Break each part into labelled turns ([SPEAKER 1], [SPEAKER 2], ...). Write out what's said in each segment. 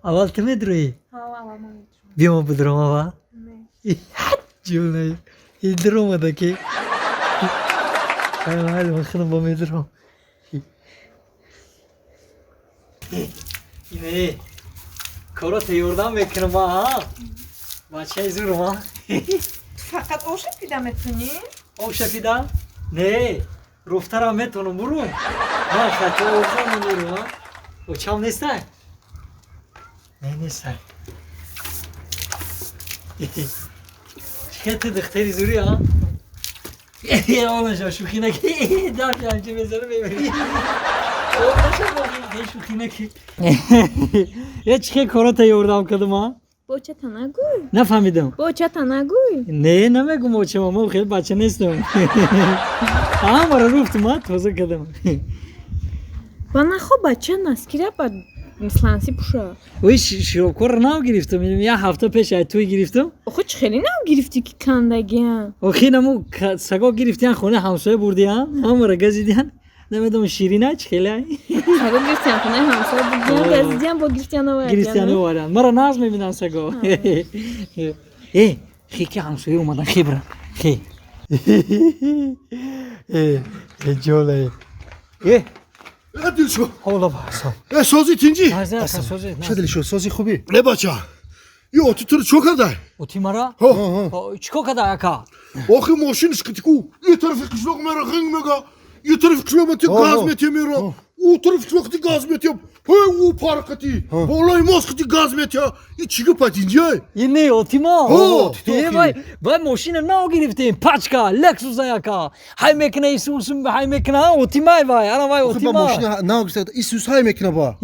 [SPEAKER 1] Аввал ту медроӣ? Биё, ма бидром аввал. Ҷонай, и дромада ки. Хайли, ман худам бо медром. Ине, корота ёрдам мекунам, а? Бачаи зурам, а?
[SPEAKER 2] Фақат оша пида метунӣ?
[SPEAKER 1] Об шапида? Не, руфтарам метонам бурум. Ман хато обзам бурум, а? Очам нестай? Не, нестай. Чӣ ту духтари зурӣ, а? Онаша шӯхӣ наки, дафи ҳамчи мезана мебарӣ. Онаша шӯхӣ наки. Е, чӣ корота ёрдам кардам, а?
[SPEAKER 2] Бочата нагӯй.
[SPEAKER 1] Нафаҳмидам.
[SPEAKER 2] Бочата нагӯй.
[SPEAKER 1] Не, намегум очама, ман хеле бача нестам. Ҳамаро руфтум, а, тоза кардам.
[SPEAKER 2] Ба нахо бача наскира ба сланси пуша.
[SPEAKER 1] Ой, широбкорро нав гирифтам, як ҳафта пеш ай туй гирифтам.
[SPEAKER 2] Охо, чӣ хеле нав гирифтӣ, ки кандагиам?
[SPEAKER 1] Охи, наму саго гирифтиян, хонаи ҳамсоя бурдиян, ҳамаро газидиян. Намедонам, ширина чӣ хеле.
[SPEAKER 2] Саго гирифтиян, хонаи ҳамсоя бурдиян, газидиян, бо гирифтиян овардиян.
[SPEAKER 1] Гирифтиян овардиян. Маро нағз мебинанд саго. Э, хе, ки ҳамсоя омадан, хе, бира. Хе. Э, ҷола. Э,
[SPEAKER 3] Дилшо.
[SPEAKER 1] Ҳола баҳсом.
[SPEAKER 3] Э, сози, тинҷӣ?
[SPEAKER 1] Сози.
[SPEAKER 3] Ча, Дилшо, сози, хубӣ? Не, бача. И оти туро чо карда?
[SPEAKER 1] Оти мара? Чӣ кор карда, ака?
[SPEAKER 3] Охи, мошинаш китику. И тарафи қишлоқ мера ғинг мега. И тарафи қишлоқ мети газ мети мера. У тарафи қишлоқ ти газ мети. Ҳей, у паркати. Болои мост қити газ мети. И чӣ гапа, тинҷай?
[SPEAKER 1] И не, оти ма. Э, вай, вай мошина нав гирифтем, пачка, Лексус, ака. Ҳай мекуна Исус, ҳай мекуна, оти май вай, ана вай оти ма.
[SPEAKER 4] Мошина нав гирифта, Исус ҳай мекуна ба.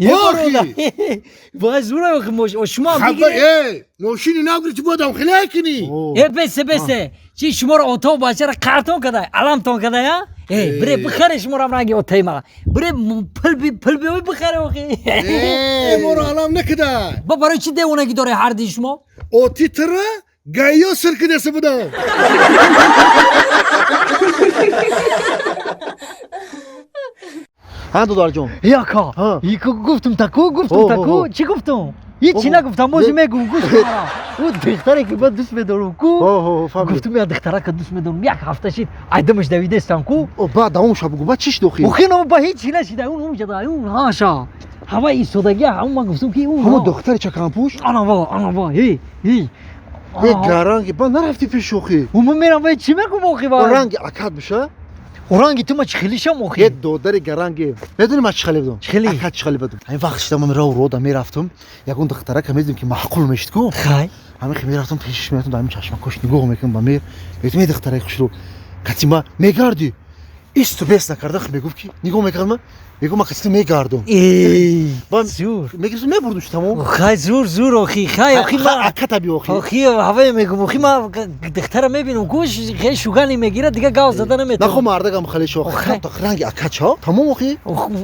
[SPEAKER 1] Вай зура охи мошина. Шумо
[SPEAKER 3] ҳам бигиред. Э, мошини нав гирифти, бояд хеле ҳай кунӣ.
[SPEAKER 1] Э, бесе, бесе. Чи шуморо ото бачара қартон кадай, аламтон кадай, а? Э, бире бихаре шуморо ранги отаи ма. Бире пул би пул биёй бихаре охи.
[SPEAKER 3] Э, моро алам накидай.
[SPEAKER 1] Ба барои чӣ девонагӣ доред ҳарди шумо?
[SPEAKER 3] Оти тира гайё сир кидаса будам.
[SPEAKER 4] Ҳа, додарҷон.
[SPEAKER 1] Яка. Ико гуфтум таку, гуфтум таку, чӣ гуфтум? Ҳичи нагуфтам, бози мегум, гӯш мара. Ӯ духтаре ки ман дӯст медорам ку. Гуфтум, я духтарака дӯст медорам, як ҳафта шид, айдамаш давидестам ку.
[SPEAKER 4] Баъд давомша бугу, баъд чӣ шид охир?
[SPEAKER 1] Охир ба ҳеҷ нашида, ун ҳамҷада, ун ҳаша. Ҳаваи истодагӣ, ҳамун ман гуфтум ки ун.
[SPEAKER 4] Ҳамон духтари чаканпӯш?
[SPEAKER 1] Ана ва, ана ва, ҳи, ҳи.
[SPEAKER 4] Е, гаранги, ба нарафтӣ пеш охир?
[SPEAKER 1] Ӯ, ман мерам, вай чӣ мегум охи вай?
[SPEAKER 4] Ранги акат биша?
[SPEAKER 1] Ранги ту ма чӣ хеле шам охи?
[SPEAKER 4] Е, додари гаранги. Медонӣ ман чӣ хеле будам?
[SPEAKER 1] Чӣ хеле?
[SPEAKER 4] Акат чӣ хеле будам? Ҳамин вақт шида ман рав рода мерафтам, ягон духтарака медидам, ки маъқул мешид ку.
[SPEAKER 1] Хай.
[SPEAKER 4] Ҳамин хе мерафтам пешиш, мерафтам, дар ҳамин чашмакош нигоҳ мекунам ба мер. Мегуфтам: е, духтараи хушрӯ, кати ма мегардӣ? Исту бес накарда мегуфт, ки нигоҳ мекард ма, мегуфт: ман кати ту мегардам.
[SPEAKER 1] Зур.
[SPEAKER 4] Мегирифтам, мебурдам, тамом.
[SPEAKER 1] Хай, зур, зур охи, хай охи ма.
[SPEAKER 4] Аката би охи.
[SPEAKER 1] Охи, ҳавае мегум, охи, ма духтара мебинам, гӯш хеле шугани мегирад, дига гав зада наметавонам.
[SPEAKER 4] Нахо, мардагам хеле шо. Ранги акат чо? Тамом охи.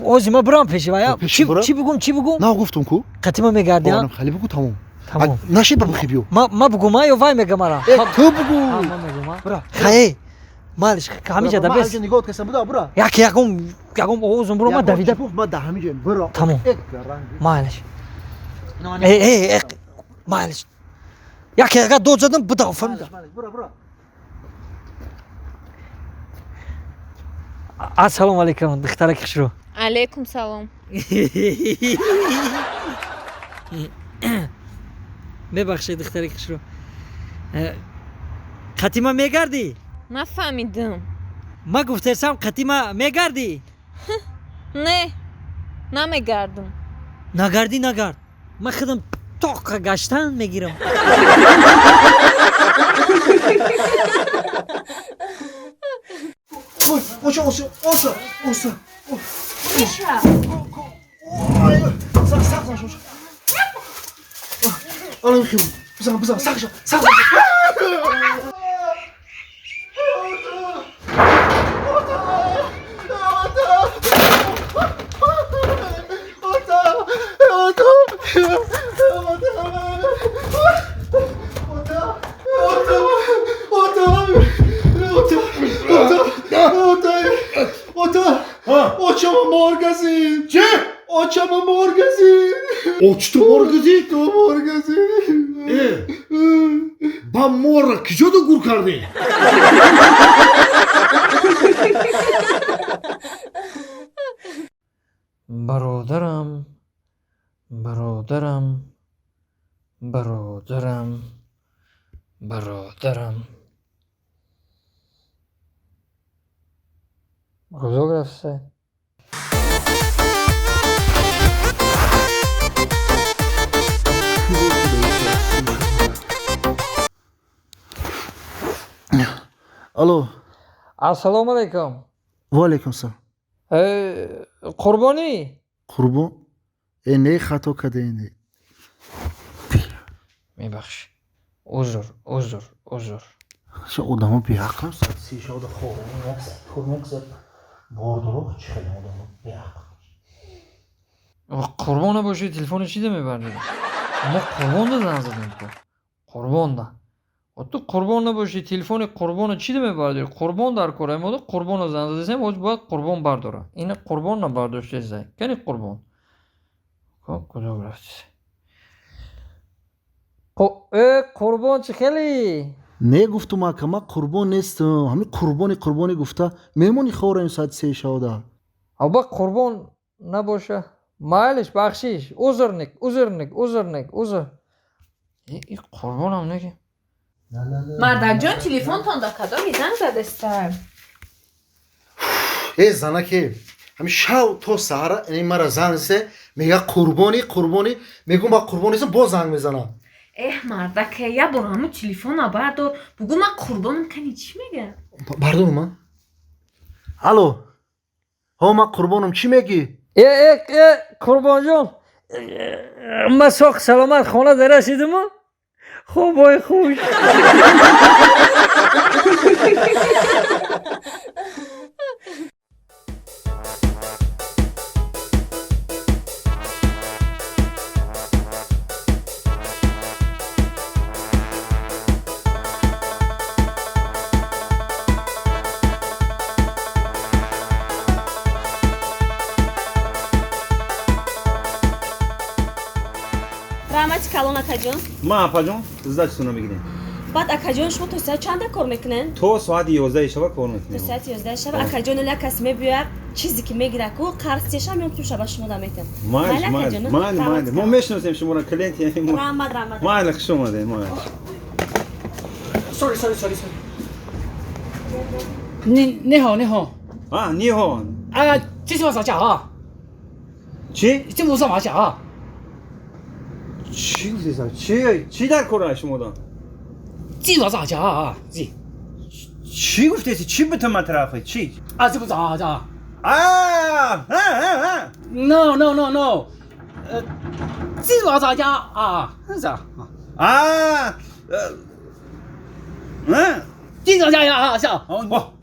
[SPEAKER 1] Ози ма бурам пеши вая. Чӣ бугум, чӣ бугум?
[SPEAKER 4] На, гуфтум ку.
[SPEAKER 1] Кати ма мегардӣ?
[SPEAKER 4] Хеле бугу, тамом. Тамом. Наши ба бихи биё.
[SPEAKER 1] Ма бугум, ё вай мега мара?
[SPEAKER 4] Ту бугу.
[SPEAKER 1] Ма мегум, а? Хай. Малиш, ҳамиҷа да бес.
[SPEAKER 4] Нигоҳ касам буда, бура.
[SPEAKER 1] Як ягон ягон овозум буро, ма давида.
[SPEAKER 4] Ма да ҳамиҷа бура.
[SPEAKER 1] Тамом. Малиш. Э, э, э, малиш. Як яга дод задам, буда, фаҳмидам.
[SPEAKER 4] Бура, бура.
[SPEAKER 1] Ассалому алайкум, духтараки хушрӯ.
[SPEAKER 2] Алайкум салом.
[SPEAKER 1] Мебахшед, духтараки хушрӯ. Қати ма мегардӣ?
[SPEAKER 2] Нафаҳмидам.
[SPEAKER 1] Ма гуфтесам, қати ма мегардӣ?
[SPEAKER 2] Не, намегардам.
[SPEAKER 1] Нагардӣ, нагард. Ман худам тоқа гаштан мегирам.
[SPEAKER 4] Оша, оша, оша, оша.
[SPEAKER 2] Миша.
[SPEAKER 4] Сақ, сақ, оша. Ана хим. Бизан, бизан, сақ, сақ. мор газид.
[SPEAKER 3] Чӣ?
[SPEAKER 4] Очама мор газид.
[SPEAKER 3] Очто мор газид?
[SPEAKER 4] То мор газид.
[SPEAKER 3] Э, ба морра киҷода гур кардӣ?
[SPEAKER 1] Бародарам, бародарам, бародарам, бародарам. Куҷо рафта?
[SPEAKER 4] Алло.
[SPEAKER 1] Ассалому алайкум.
[SPEAKER 4] Ва алайкум салом.
[SPEAKER 1] Қурбонӣ?
[SPEAKER 4] Қурбон? Э, не, хато кардем.
[SPEAKER 1] Мебахшӣ. Узр, узр, узр.
[SPEAKER 4] Ча одамо беақлам, соати се шабода хобам, як соат кор мегузарад. Бордуроқ чӣ хеле одамо беақл.
[SPEAKER 1] Қурбон набошӣ, телефони чида мебардӣ? Мо Қурбонда занг задем ку. Қурбонда. Ту Қурбон набошӣ, телефони Қурбона чида мебардорӣ? Қурбон дар кор омода, Қурбона занг задесем, ҳоз бояд Қурбон бардора. Ина Қурбон набардоштесай. Кани Қурбон? Куҷо рафтӣ? Э, Қурбон чӣ хелӣ?
[SPEAKER 4] Не гуфтум, ака, ман қурбон нестам. Ҳамин қурбони қурбонӣ гуфта меҳмони хораем соати се шабода.
[SPEAKER 1] Аба Қурбон набоша. Майлиш, бахшиш. Узрник, узрник, узрник, узр. И Қурбонам неки.
[SPEAKER 2] Мардакҷон, телефонтон да кадоми занг задеста?
[SPEAKER 4] Э, занаке, ҳамин шав то саҳара ин мара занг зесе, мега қурбонӣ, қурбонӣ, мегӯм ба қурбон нестам, боз занг мезанам.
[SPEAKER 2] Эҳ, мардаке, як бор ҳамун телефона бардор, бугӯ ман қурбонам, кани чӣ мега?
[SPEAKER 4] Бардорам ман? Алло. Ҳо, ман қурбонам, чӣ мегӣ?
[SPEAKER 1] Э, э, э, Қурбонҷон, ман соқ саломат хона дарасидиму? Хобой хуш.
[SPEAKER 5] Раҳмати калон, акаҷон.
[SPEAKER 6] Ма, апаҷон, сдачатона мегирем.
[SPEAKER 5] Баъд, акаҷон, шумо то соат чанда кор мекунед?
[SPEAKER 6] То соати 11 шаба кор
[SPEAKER 5] То
[SPEAKER 6] мекунем.
[SPEAKER 5] соати 11 шаба. Акаҷон, як кас мебиёяд, чизе ки мегира ку, қарз тешам ё пулша ба шумо да метам.
[SPEAKER 6] Майли, майли, майли, майли. Мо мешиносем шуморо, клиенти мо.
[SPEAKER 5] Раҳмат, раҳмат.
[SPEAKER 6] Майли, хуш омадед, майли.
[SPEAKER 7] Sorry, sorry, sorry, sorry. 你你好，你好。
[SPEAKER 6] А, 你好。
[SPEAKER 7] 啊，这是我啥家啊？
[SPEAKER 6] Чӣ?
[SPEAKER 7] 这不是马家啊？
[SPEAKER 6] Чӣ гуфтеса? Чӣ? Чӣ дар кора шумода?
[SPEAKER 7] 这我啥家啊？这
[SPEAKER 6] Чӣ гуфтеси? Чӣ бутун матрафи? Чӣ?
[SPEAKER 7] 啊，这不是啊家？
[SPEAKER 6] А, а, а, а.
[SPEAKER 7] No, no, no, no。这我啥家啊？是啊。
[SPEAKER 6] А. 嗯。
[SPEAKER 7] 这我家呀啊是啊。
[SPEAKER 6] О.